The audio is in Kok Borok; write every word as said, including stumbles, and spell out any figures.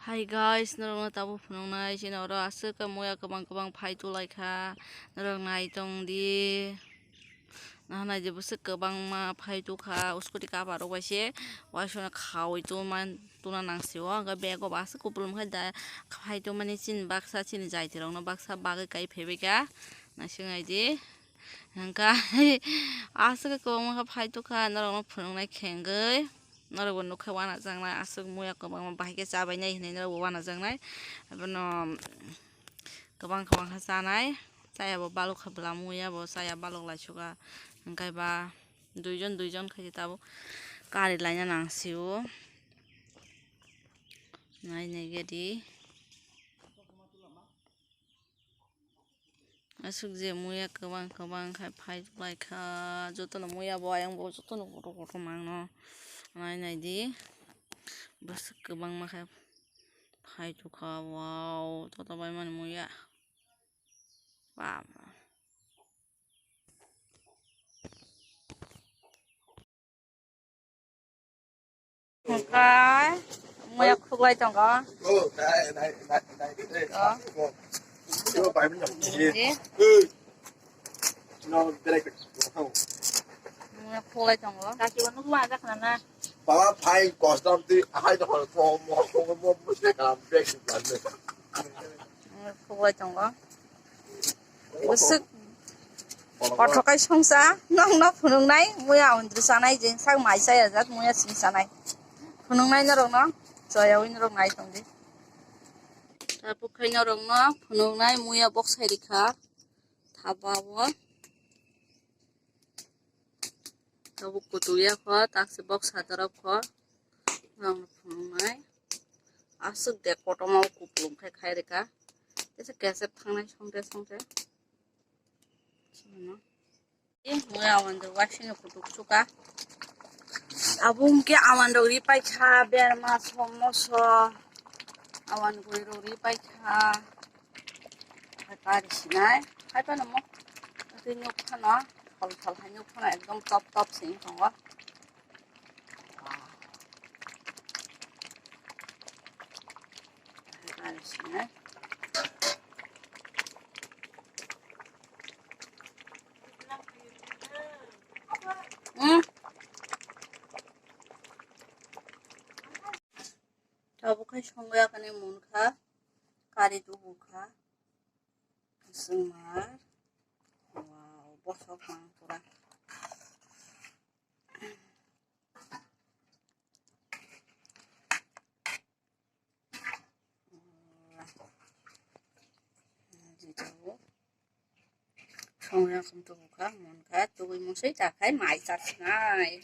Hi guys, norokno tabuk phunuknai chini oro aswk khe muya kwbang kwbang phai tulaikha, norok nai tongdi. Nahanai je bwswk kwbangma phai tukha, scooty cover rok bai se uaisukno khaui tuma, tuna nang sio, hwnkhe bag o bo aswk kupulung khai da phai tongmani chini baksa, chini jaitirokno baksa bagwi kai phaibaikha, naisingnaidi. Hwnkhe aswk kwbangma khe phai tukha, norokno phunuknai khe hwnkhe. Norokbo nukha uanajaknai aswk muya kwbangma bahai khe chabainai hinwi norokbo uanajaknai. Abono kwbang kwbang khe chanai. Chayabo balok kha bwla muya bo chaya balok laisukha. Hwnkhe ba duijon duijon khe tabuk kari laina nang sio. Nai nai gedi. Aswk je muya kwbang kwbang khai phai lai kha, jotono muya bo ayang bo jotono kotor kotor mangno. Nai nai di, bwswk kwbangma khe phai tongkha, wow, toto bai mani muya. Baba. Hwnkhe muya khuklai tongo. Oh. Muya khuklai tongo. Baba phai kostom twi ahai dokhor thom mo mo mo mo se kalam bek. Muya khuklai tongo. Bwswk kothok kai songsa, nokno phunuknai, muya awandru chanai, je sak mai chaya jak, muya simi chanai. Phunuknai norokno, choyaui norok nai tongdi. Tabuk khai norokno phunuknai, muya bok sai rikha, thapa o. Tabuk kutuk ya kho, taksi bok sadarok kho. Ang phunuknai. Aswk de kotorma o kupulung khai khai rikha. Tesa kesep thangnai songte songte. Songno. Eh, muya awandru waising kutuk chuka. Abung ke awandru ri paikha, berma, somoso. Awandru ri paikha. Kari sinai. Hai pa namo. Twi nuk phano. Thol thol hai nuk phano ekdom top top sing tongo. Tabuk khai songwi yakani munkha, kari tubukha, kwchwngmar, wow, bosok mang pura. Songya kung tubukha, munkha, tubui musui takhai mai chaknai.